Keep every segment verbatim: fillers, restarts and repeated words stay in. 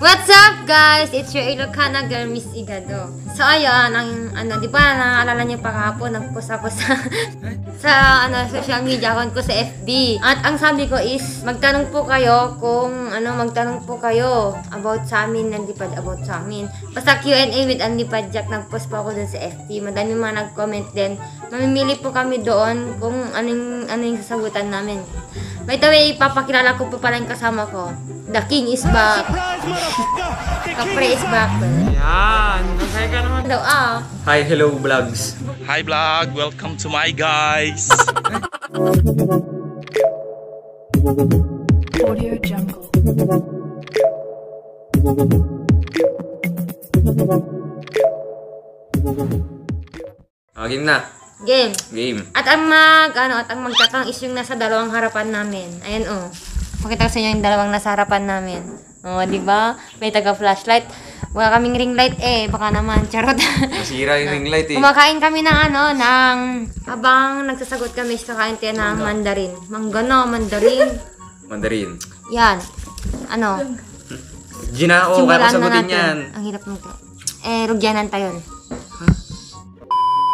What's up, guys? It's your Ilocana girl, Miss Igado. So, ayun, ang, ano, di ba, naalala niyo pa kahapon, nag-post ako sa, sa, ano, social media account ko sa F B. At ang sabi ko is, magtanong po kayo kung, ano, magtanong po kayo about sa amin, Andy Pad-, about sa amin. Basta Q and A with Andy Padjak, nag-post po ako dun sa F B. Madami mga nag-comment din. Mamimili po kami doon kung anong, ano yung sasagutan namin. By the way, ipapakilala ko po pala yung kasama ko. The king is back. Kapre is back. Yan. Masaya ka naman. Hello, ah. Hi, hello, vlogs. Hi, vlog. Welcome to my guys. Audio Jungle. Ah, game na. Game. Game. At ang mag, ano, at ang magtatang is yung nasa dalawang harapan namin. Ayan, oh. Pakita ko sa inyo yung dalawang nasa harapan namin. Oh, di ba? May taga-flashlight. Wala kaming ring light eh. Baka naman, charot. Nasira yung ring light eh. Kumakain kami ng, ano, ng, habang nagsasagot kami, is kakain tayo ng mandarin. Mangga na, mandarin. Mandarin. Yan. Ano? Gina, oh, kaya ko sagutin yan. Ang hirap nito. Eh, rugyanan tayo.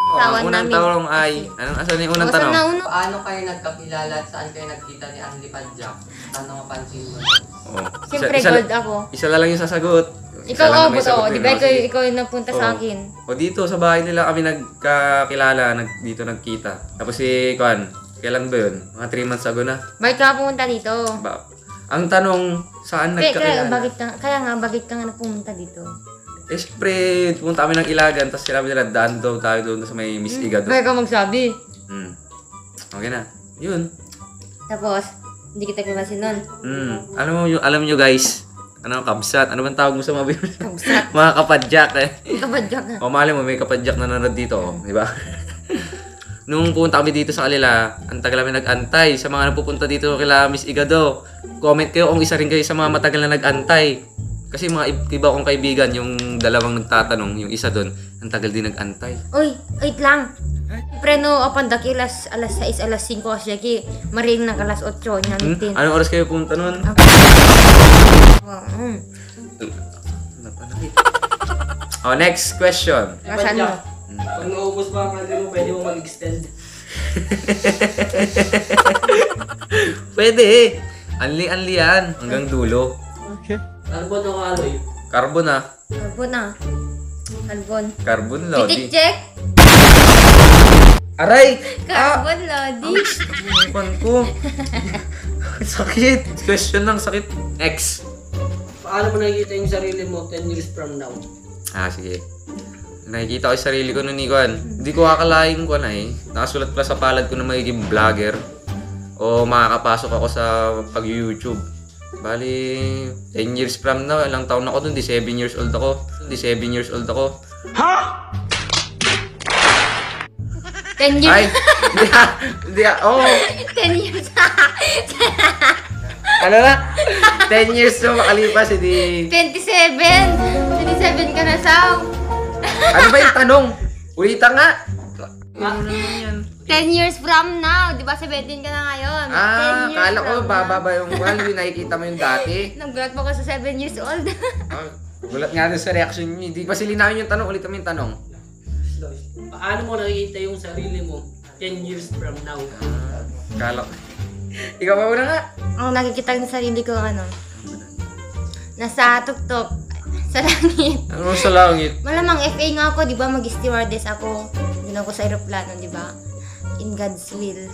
Oh, ang unang tanong ay, anong, asan yung unang tanong? Paano kayo nagkakilala at saan kayo nagkita ni Andy Padjak? Paano mapansin mo? Oh. Siyempre, gold ako. Isa lang yung sasagot. Ikaw, oh, di ba ikaw, ikaw yung nagpunta sa akin? O dito, sa bahay nila kami nagkakilala, nag, dito nagkita. Tapos si, kuan, kailan ba yun? Mga three months ago na. Bakit ka pumunta dito? Ba, ang tanong, saan nagkakilala? Kaya, bakit ka, kaya nga, bakit ka nga pumunta dito? Eh, siyempre, pumunta kami ng Ilagan, tapos sinabi nila, daan daw tayo doon sa may Miss Igado. Kaya ka magsabi. Hmm. Okay na. Yun. Tapos, hindi kita pinansin nun. Hmm. Alam mo, yung, alam nyo guys, ano, kabsat. Ano bang tawag mo sa mga viewers? Kabsat. Mga kapadyak eh. Kapadyak na. O, mali mo, may kapadyak na nanonood dito, oh, di ba? Nung pumunta kami dito sa kanila, ang tagal kami nag-antay. Sa mga napupunta dito kila Miss Igado, comment kayo kung isa rin kayo sa mga matagal na nag-antay. Kasi mga ib-, iba kong kaibigan, yung dalawang nagtatanong, yung isa doon, ang tagal din nag-antay. Uy, wait lang. Siyempre, no, apan daki alas, alas sais, alas singko, kasi ki, maring nag alas otso, niya, hmm? Anong oras kayo pumunta nun? Oh, next question. Asan mo? Pag naubos ba ang ano mo, pwede mo mag-extend? Pwede eh. Anli-anli yan. Hanggang dulo. Okay. Carbon o alloy? Carbon ah. Carbon ah. Carbon. Carbon, Lodi. Check, check. Aray! Carbon, Lodi. Ang, ang ko. Sakit. Question lang, sakit. X. Paano mo nakikita yung sarili mo ten years from now? Ah, sige. Nakikita ko yung sarili ko nun, ikuan. Hindi ko akalain ko na eh. Nakasulat pala sa palad ko na magiging vlogger. O makakapasok ako sa pag-YouTube. Bali, ten years from now, ilang taon ako dun? Di seven years old ako. Di seven years old ako. Ha? Ten years. Ay, hindi ah, hindi ah, oh. Ten years. Ano na? Ten years na makalipas, hindi. Twenty-seven. Twenty-seven ka na, Sao. Ano ba yung tanong? Ulita nga. Ano na naman yan? Ten years from now, di ba seventeen ka na ngayon? Ah, ten years kala ko from now. Bababa yung, well, yung nakikita mo yung dati. Nagulat mo ka sa seven years old. Ah, gulat nga dun sa reaction niyo. Di ba silinawin yung tanong? Ulit mo yung tanong. Paano mo nakikita yung sarili mo ten years from now? Ah, kala ko. Ikaw pa muna nga. Ang nakikita ko sa sarili ko, ano, nasa tuktok, sa langit. Ano sa langit? Malamang F A nga ako, di ba? Mag-stewardess ako. Doon ako sa eroplano, di ba? In God's will.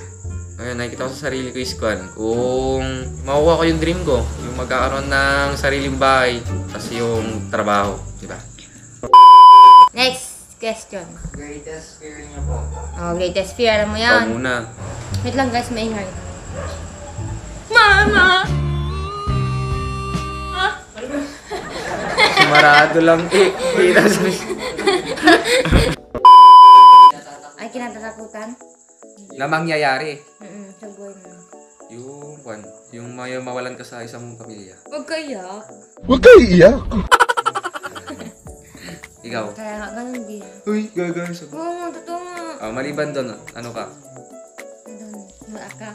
Ayun, nakikita ko sa sarili ko is kuan. Kung makuha ko yung dream ko, yung magkakaroon ng sariling bahay, tas yung trabaho, di ba? Next question. Greatest fear niyo po? Oh, greatest fear, alam mo yan. Ikaw muna. Wait lang guys, maingay. Mama! Sumarado lang eh. Ay, kinatatakutan? Na mangyayari. Mm, sa buhay mo. Yung, kwan, yung may mawalan ka sa isang pamilya. Huwag ka iyak. Huwag ka iiyak. Ikaw? Kaya nga, ganun din. Uy, gaga, sagot. Oo, totoo nga. Ah, maliban doon, ano ka? Ano, wala ka.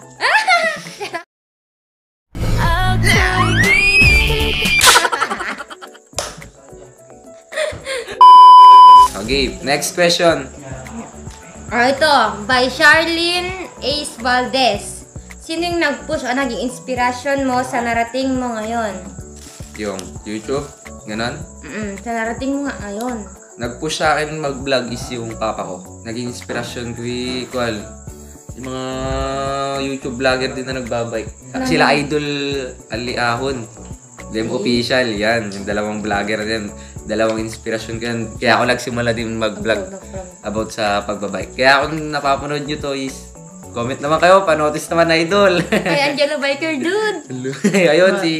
Okay, next question. Ah, ito, by Charlene Ace Valdez. Sino yung nag-push o naging inspirasyon mo sa narating mo ngayon? Yung YouTube, ganon. Mm, sa narating mo nga ngayon. Nag-push sa akin mag-vlog is yung papa ko. Naging inspirasyon ko yung, kuwan, yung mga YouTube vlogger din na nagbabike. Sila Idol Aliahon. Dem Official, yan. Yung dalawang vlogger yan. Dalawang inspirasyon ko yan. Kaya ako nagsimula din mag-vlog about sa pagbabike. Kaya kung napapanood nyo to is, comment naman kayo, panotis naman, Idol. Kay Angelo Biker Dude. Ayun, si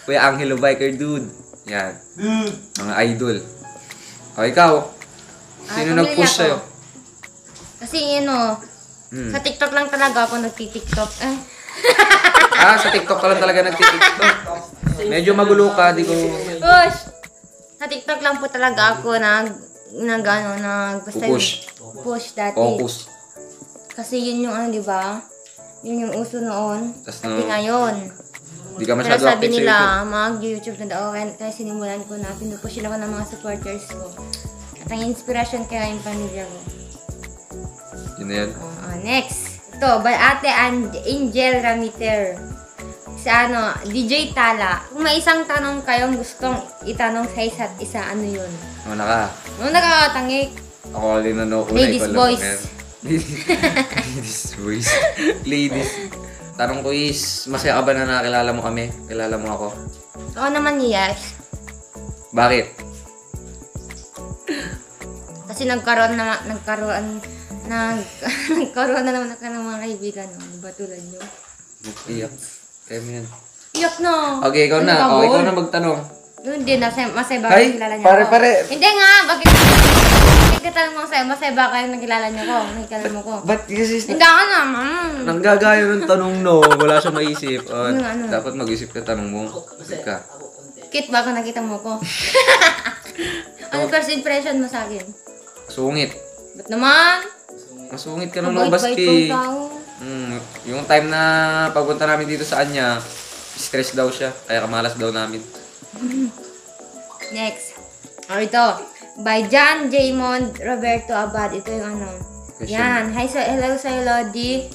Kuya Angelo Biker Dude. Yan. Mga idol. O, ikaw? Ah, sino nag-push sa'yo? Kasi, ano, hmm, sa TikTok lang talaga ako nagti-TikTok. Eh. Ah, sa TikTok ka lang talaga nagti-TikTok. Medyo magulo ka, di ko... Push! Sa TikTok lang po talaga ako nag, nag, ano, nag, basta push. Push dati. Focus. Kasi yun yung ano, di ba? Yun yung uso noon. Tas pati ngayon. Di ka masyado active sa YouTube. Pero sabi nila, mag-YouTube na daw. Kaya, kaya sinimulan ko na. Pinupush ako ng mga supporters ko. At ang inspirasyon kaya yung pamilya ko. Yun na yun. Oh, ah, next. Ito, by Ate An-, Angel Ramiter. Sa ano, D J Tala. Kung may isang tanong kayong gustong itanong sa isa't isa, ano yun? Una ka. Una ka, tangik. Ako, linano, una. Ladies voice. Ladies voice. Ladies. Tanong ko is, masaya ka ba na nakilala mo kami? Kilala mo ako? Oo naman, yes. Bakit? Kasi nagkaroon na, nagkaroon, nag, nagkaroon na naman ako ng mga kaibigan, no? Di ba tulad nyo? Iyak. Kaya mo yan. Iyak na. Okay, ikaw na. O, ikaw na magtanong. Hindi, nasa, masaya ba nakilala niyo ako? Pare, pare. Hindi nga, bakit, bakit ka tanong mo sa'yo, masaya ba kayo nakilala niyo ko? Nakilala mo ko? Ba't kasi... Hindi ako naman. Nanggagaya ng tanong, no? Wala siya maisip. O, ano, ano? Dapat mag-isip ka, tanong mo. Ba't ka? Cute ba ako, nakita mo ko? Ano first impression mo sa akin? Sungit. Ba't naman? Masungit ka nung lumabas. Mabait-bait kang tao. Mm, yung time na pagpunta namin dito sa kanya, stress daw siya, kaya kamalas daw namin. Next. O, ito. By John Jaymond Roberto Abad. Ito yung ano. Question. Yan. Hi, so, hello sa'yo, Lodi.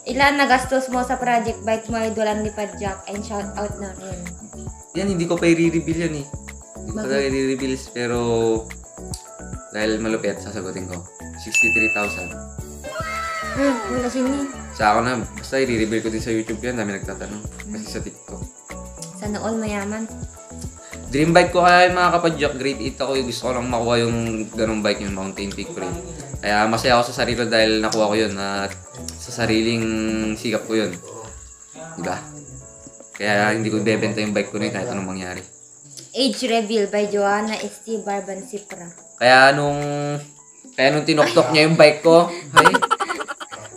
Ilan nagastos mo sa project bike mo, Idol Andy Padjak? And shout out na rin. Yan, hindi ko pa i-reveal yan eh. Hindi ko talaga i-reveal, pero dahil malupit, sasagutin ko. Sixty-three thousand. Hmm, wala sini. Sa ako na, basta i-reveal ko din sa YouTube yan, dami nagtatanong. Kasi sa TikTok. Sana all mayaman. Dream bike ko kaya yung mga kapadyak, grade eight ako, yung gusto ko lang makuha yung ganong bike, yung Mountain Peak Free. Kaya masaya ako sa sarili ko dahil nakuha ko yun at sa sariling sikap ko yun. Diba? Kaya hindi ko ibebenta yung bike ko na yun kahit anong mangyari. Age reveal by Joanna Estebar Bansipra. Kaya nung, kaya nung tinoktok niya yung bike ko, ay,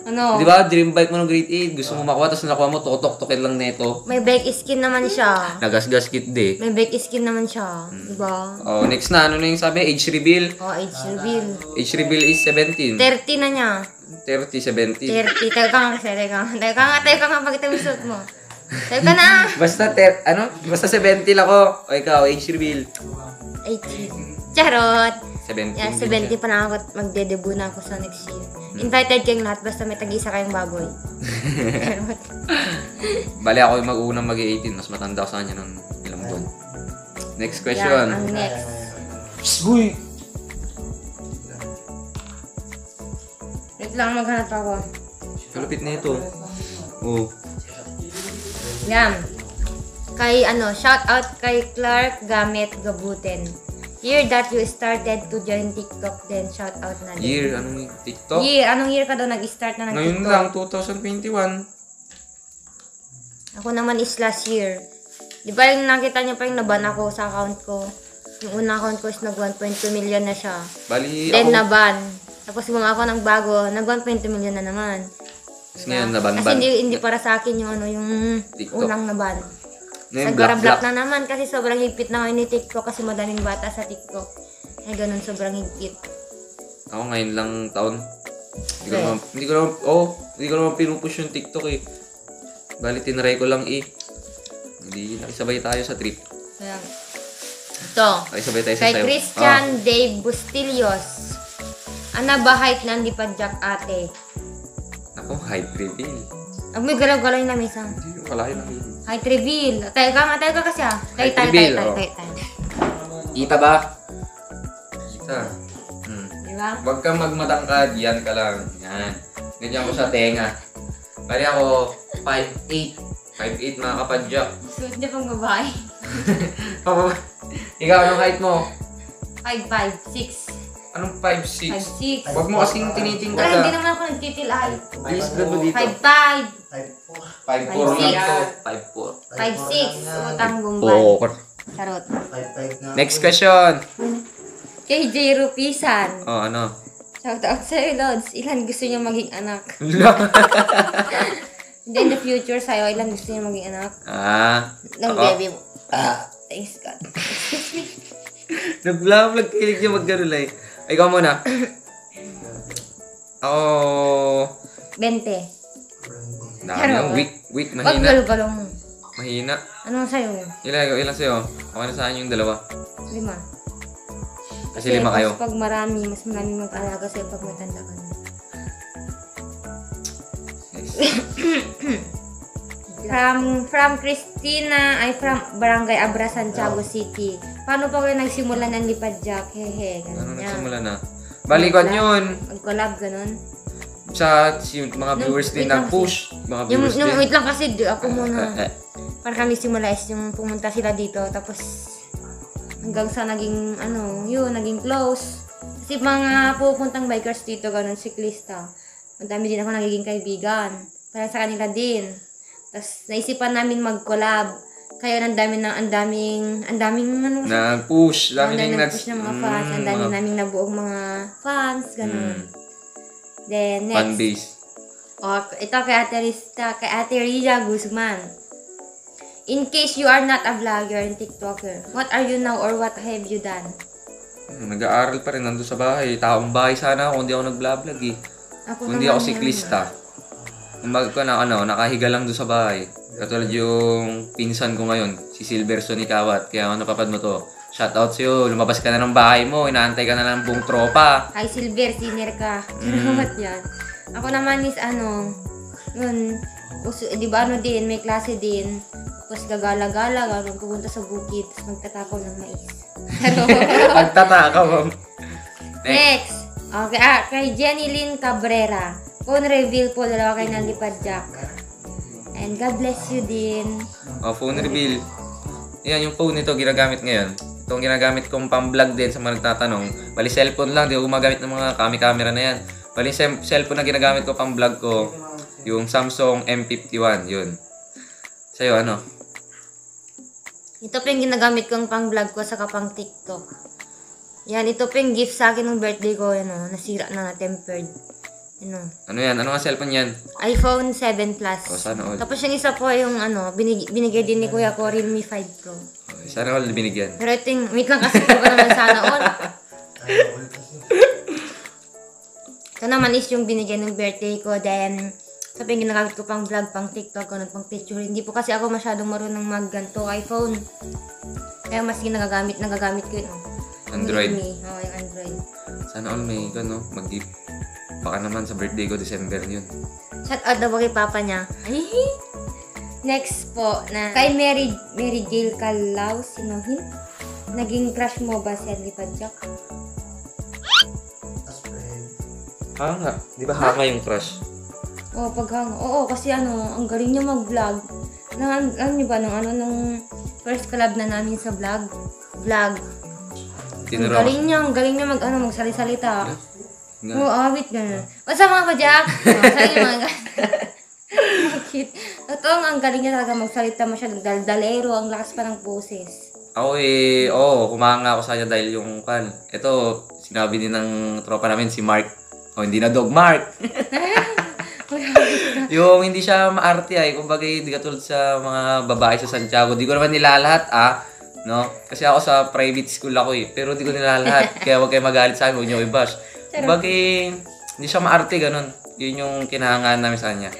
ano? Di ba, dream bike mo nung grade eight, gusto mo makuha, tapos nakuha mo, totoktokin lang neto. May bike skin naman siya. Nagasgas kit di. May bike skin naman siya, di ba? Oh, next na, ano na yung sabi? Age reveal? Oh, age reveal. Age reveal is seventeen. Thirty na niya. Thirty, seventeen. Thirty. Teka nga kasi, teka nga. Teka nga, teka nga, pakita mo yung suot mo. Teka na. Basta ter-, ano? Basta seventeen ako. O ikaw, age reveal. Eighteen. Charot. Seventeen. Yeah, din seventeen siya. Pa na ako at magde-debut na ako sa next year. Hmm. Invited kayong lahat, basta may tag-isa kayong baboy. Charot. Bali, ako yung mag-uunang mag-eighteen. Mas matanda ko sa kanya ng ilang buwan. Next question. Yeah, ang next. Uy! Wait lang, maghanap ako. Kalapit na ito. Oh. Yan. Kay ano, shout out kay Clark Gamit Gabuten. Year that you started to join TikTok, then shout out na din. Year, anong TikTok? Year, anong year ka daw nag-start na nag-TikTok? Ngayon lang, two thousand twenty-one. Ako naman is last year. Di ba yung nakita niyo pa yung naban ako sa account ko? Yung una account ko is nag one point two million na siya. Bali, then ako naban. Tapos gumawa ako ng bago, nag one point two million na naman. Tapos ngayon, naban-ban. Kasi hindi, hindi para sa akin yung ano, yung TikTok. Unang naban. Ngayon, sa Garablock na naman kasi sobrang higpit na ngayon ni TikTok kasi madaming bata sa TikTok. Ay, ganun, sobrang higpit. Ako ngayon lang taon. Hindi ko naman, hindi ko naman, oh, hindi ko naman pinupush yung TikTok eh. Bali, tinry ko lang eh. Hindi, nakisabay tayo sa trip. Kaya, Ito. Okay, sabay tayo sa Kay sayo. Christian Oh. Dave Bustillos. Ana ba height ni Andy Padjak, ate? Naku, height reveal. Ang may galaw-galaw na minsan. Hindi, wala yun ang reveal. Height reveal. Tayo ka nga, tayo ka kasi ah. Tayo, Height tayo, reveal, tayo, tayo, oh. tayo, tayo. Kita ba? Kita. Hmm. Di ba? Huwag kang magmatangkad, yan ka lang. Yan. Ganyan ko sa tenga. Bali ako, five eight. Five eight, mga kapadyak. Suot niya pang babae. Pababa-, ikaw, anong height mo? Five five, six. Anong five six? Five six. Huwag mo kasing tinitingkad, Wala, hindi ah. naman ako nagtitilay. Please, dito. Five five. Five four. Five four lang to. Five four. Five six. Utang bumbal. Four. Charot. Five five na Next ako. question. K J Rupisan. Oh, ano? Shout out sa'yo, Lods. Ilan gusto niyo maging anak? Hindi, in the future sa'yo, ilan gusto niyo maging anak? Ah, Ng ako? baby mo. Ah, thanks God. Excuse me. Nag-vlog, nagkilig yung magkarulay. Ay, ikaw muna. Ako, Bente. Dami Pero, yung weak, weak, Wag mahina. galo-galo mo. Mahina. Ano ang sa'yo? Ilan, ilan sa'yo? Okay na sa akin yung dalawa. Lima. Kasi lima kayo. Mas pag marami, mas marami mag-alaga sa'yo pag matanda ka na. Next. From, from Christina, ay from Barangay Abra, Santiago Oh. City. Paano pa kayo nagsimula ng Lipad Jack? Hehe, ganun Ano niya. nagsimula na? Balik Wait lang. yun. Mag-collab, ganun. Sa, si, mga Nung, viewers din wait lang nag-push. kasi. Mga Yung, viewers nung, din. wait lang kasi, di, ako Ah, muna. ah, ah. Para kami simula is yung pumunta sila dito, tapos hanggang sa naging, ano, yun, naging close. Kasi mga pupuntang bikers dito, ganun, siklista. Ang dami din ako nagiging kaibigan. Para sa kanila din. Tas naisipan namin mag-collab. Kaya ang dami na, ang daming, ang daming, ano, Nag-push, ang daming daming nag-push ng mga fans, ang mm, dami mga naming nabuong mga fans, ganun. Mm. Then, Fan next. base. Oh, ito kay Ate Rista, kay Ate Ria Guzman. In case you are not a vlogger and TikToker, what are you now or what have you done? Hmm, nag-aaral pa rin, nandun sa bahay. Taong bahay sana ako, hindi ako nagblablag eh. Ako Kundi naman ako yan. siklista. Kumbaga ko na, ano, nakahiga lang doon sa bahay. Katulad yung pinsan ko ngayon, si Silverson Ikawat. Kaya ano, papad mo to. Shout out sa'yo. Lumabas ka na ng bahay mo. Inaantay ka na ng buong tropa. Hi, Silver. Sinner ka. Mm. Salamat yan. Ako naman is ano, yun, uso, di ba ano din, may klase din. Tapos gagala-gala, gano'n, pupunta sa bukid, tapos magtatakaw ng mais. Magtatakaw, ma'am. Next. Next. Okay, ah, kay Jenny Lynn Cabrera. Phone reveal po, dalawa kayo nalipad, Jack. And God bless you din. Oh, phone reveal. Yan, yung phone nito, ginagamit ngayon. Itong ginagamit kong pang-vlog din sa mga nagtatanong. Bali, cellphone lang, di ako gumagamit ng mga kami camera na yan. Bali, sem-, cellphone na ginagamit ko pang-vlog ko, yung Samsung M fifty-one, yun. Sa'yo, ano? Ito po yung ginagamit kong pang-vlog ko sa kapang TikTok. Yan, ito po yung gift sa akin ng birthday ko, ano, nasira na, na-tempered. Ano? Ano yan? Ano nga cellphone yan? iPhone seven Plus. Oh, sana all. Tapos yung isa po yung, ano, binig-, binigay din ni Kuya ko, Realme five Pro. Oh, sana all binigyan. Pero ito yung, wait lang kasi, di ba naman sana all? Ito naman is yung binigyan ng birthday ko. Then, ito po yung ginagamit ko pang vlog, pang TikTok, ano, pang picture. Hindi po kasi ako masyadong marunong magganto iPhone. Kaya mas ginagamit, nagagamit ko yun, oh. Android. Realme. Oo, yung Android. Sana all may, ano, mag-gift. Baka naman sa birthday ko, December yun. Shout out daw kay papa niya. Ay! Next po na kay Mary, Mary Gail Calao Sinohin. Naging crush mo ba si Henry Padjak? Hanga. Di ba hanga yung crush? Oo, pag hanga. Oo, kasi ano, ang galing niya mag-vlog. Na, alam niyo ba, nung ano, nung first collab na namin sa vlog? Vlog. Ang Tinuro. galing niya, ang galing niya mag, ano, magsali-salita. Nga. Oo, awit ganun. What's up, mga Padjak? Oh, sabi niya mga ganun. Bakit? Totoo nga, ang galing niya talaga magsalita, masyadong daldalero, ang lakas pa ng boses. Ako eh, oo, kumanga ako sa kanya dahil yung, kan, ito, sinabi din ng tropa namin, si Mark. O, hindi na dog, Mark. Yung hindi siya maarte ay, kumbaga, hindi katulad sa mga babae sa Santiago. Di ko naman nilalahat, ah, no? Kasi ako sa private school ako eh, pero di ko nilalahat. Kaya huwag kayo magalit sa akin, huwag niyo i-bash. Charot. Kumbaga, hindi siya maarte, ganun. Yun yung kinahangaan namin sa kanya.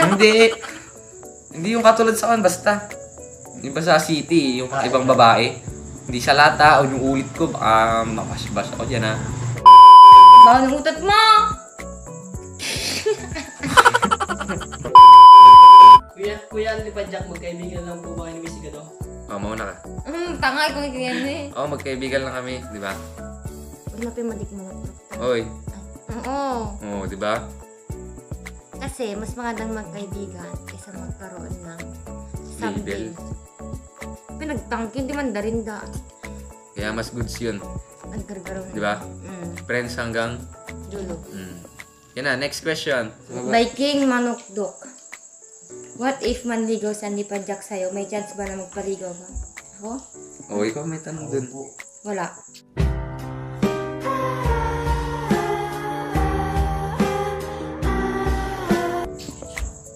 Hindi. Hindi yung katulad sa kan, basta. Di ba sa city, yung Ah, ibang ikaw. babae? Hindi salata, o yung ulit ko, baka mabasbas ako dyan, ha. Bawal ng utot mo! Kuya, Kuya Andy Padjak, magkaibigan lang po ba kayo ni Miss Igado? Oh, mauna ka. Hmm, tanga, ikaw yung ganyan eh. Oh, magkaibigan lang kami, di ba? Wala pa yung madik mo. Oy. Oo. Oh, di ba? Kasi mas magandang magkaibigan kaysa magkaroon ng something. Label. Pinagtangkin, di man darinda. Kaya mas goods yun. Nagkargaro na. Di ba? Mm. Friends hanggang Dulo. Mm. Yan na, next question. By King Manukduk. What if manligaw si Andy Padjak sa'yo? May chance ba na magpaligaw ka? Ako? O, ikaw may tanong dun. Wala.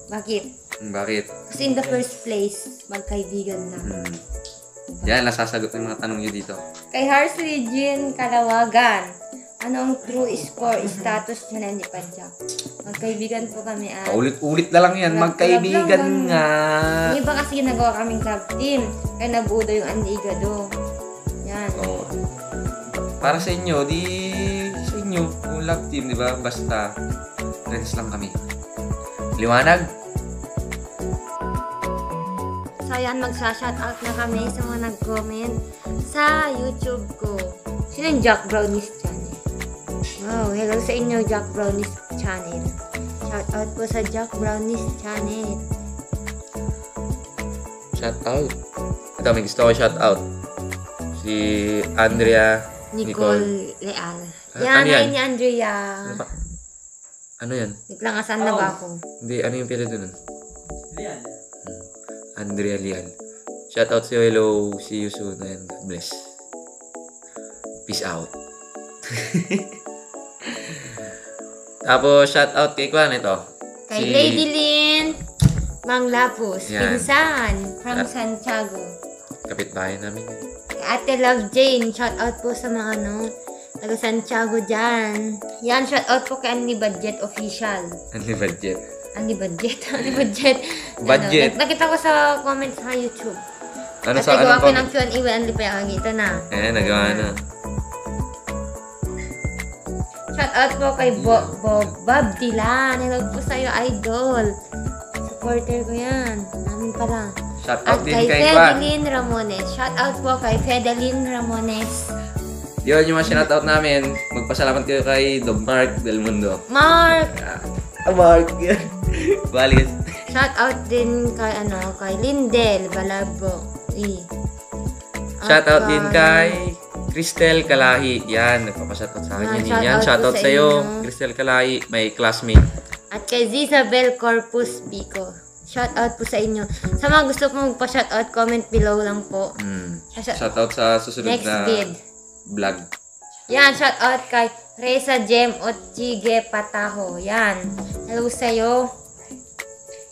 Bakit? Hmm, bakit? Kasi in the first place, magkaibigan na. Hmm. Yan, nasasagot ng mga tanong nyo dito. Kay Harsley Jean Kalawagan, anong true score status nyo na ni Padjak? Magkaibigan po kami at Paulit-ulit na lang yan, magkaibigan nga. Yung iba kasi ginagawa kaming love team, kaya nabuo daw yung Andy Igado. Yan. Oo. Para sa inyo, di sa inyo, kung love team, di ba? Basta, friends lang kami. Liwanag? So, ayan, magsha-shoutout na kami sa mga nag-comment sa YouTube ko. Sino yung Jack Brownies Channel? Wow, hello sa inyo, Jack Brownies Channel. Shoutout po sa Jack Brownies Channel. Shoutout. Ito, may gusto ko shoutout. Si Andrea Nicole Nicole. Leal. Ah, yan, ano yan? Hi ni Andrea. Ano pa? Ano yan? Naglangasan na ba ako? Hindi, ano yung apelyido nun? Lian. Hmm. Andrea Lian. Shoutout sa'yo, hello, see you soon, and God bless. Peace out. Tapos, shoutout kay Kwan, ito. Kay Si Lady Lynn Manglapus, Yan. Pinsan, from At Santiago. Kapitbahay namin. Kay Ate Love Jane, shoutout po sa mga, ano, taga Santiago dyan. Yan, shoutout po kay Anli Budget Official. Anli Budget. Anli Budget. Anli Budget. Budget. Ano, nag-, nakita ko sa comment sa YouTube. Ano At sa, nagawa anong ko comment? Ng Q and A, wala, Anli pa yung ito na. Eh, nagawa na. Shout out po kay Bo-, Bob, Bob Dilan. Hello po sa'yo, idol. Supporter ko yan. Namin pala. Shout out At din kay kay Kwan. Fedeline Ramones. Shout out po kay Fedeline Ramones. Yun, yung mga shout out namin. Magpasalamat kayo kay Dog Mark Del Mundo. Mark! Ah, Mark. Balik. Shout out din kay, ano, kay Lindel Balabo. Eh. Shout out din kay Cristel Kalahi. Yan, nagpapashout out sa akin. Yan, yan. Shout out sa'yo, Cristel Kalahi, my classmate. At kay Zizabel Corpus Pico. Shout out po sa inyo. Sa mga gusto po magpa-shout out, comment below lang po. Hmm. Shout out sa susunod na vlog. Yan, shout out kay Reza Jem Ochige Pataho. Yan. Hello sa'yo.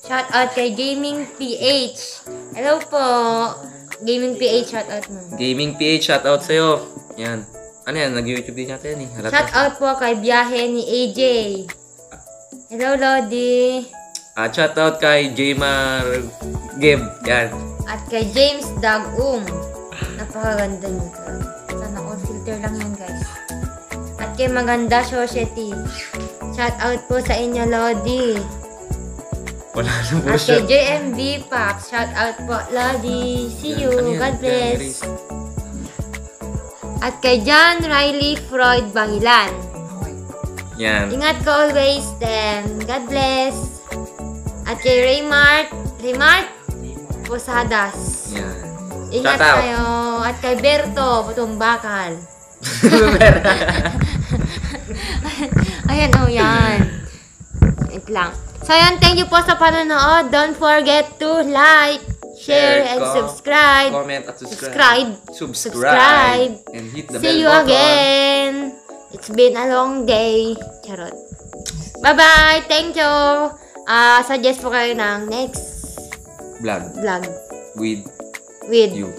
Shout out kay Gaming P H. Hello po. Gaming P H, shout out mo. Gaming P H, shout out sa'yo. Yan. Ano yan? Nag-YouTube din yata yan eh. Halata. Shout out po kay Biyahe ni A J. Hello, Lodi. At shout out kay Jmar Geb. Yan. At kay James Dagum. Napakaganda niyo talaga. Sana all filter lang yan, guys. At kay Maganda Society. Shout out po sa inyo, Lodi. Wala na po siya. At kay J M B Pax. Shout out po, Lodi. See you. God bless. At kay John Riley Freud Bangilan. Yan. Ingat ka always, then God bless. At kay Raymart, Raymart Posadas. Yan. Ingat kayo. At kay Berto Butumbakal. Ayan, oh, yan. Wait lang. So, yan. Thank you po sa panonood. Don't forget to like, share, and subscribe. Comment at subscribe. Subscribe. And hit the bell button. See you again. It's been a long day. Charot. Bye-bye. Thank you. Ah, suggest po kayo ng next vlog. Vlog. With you.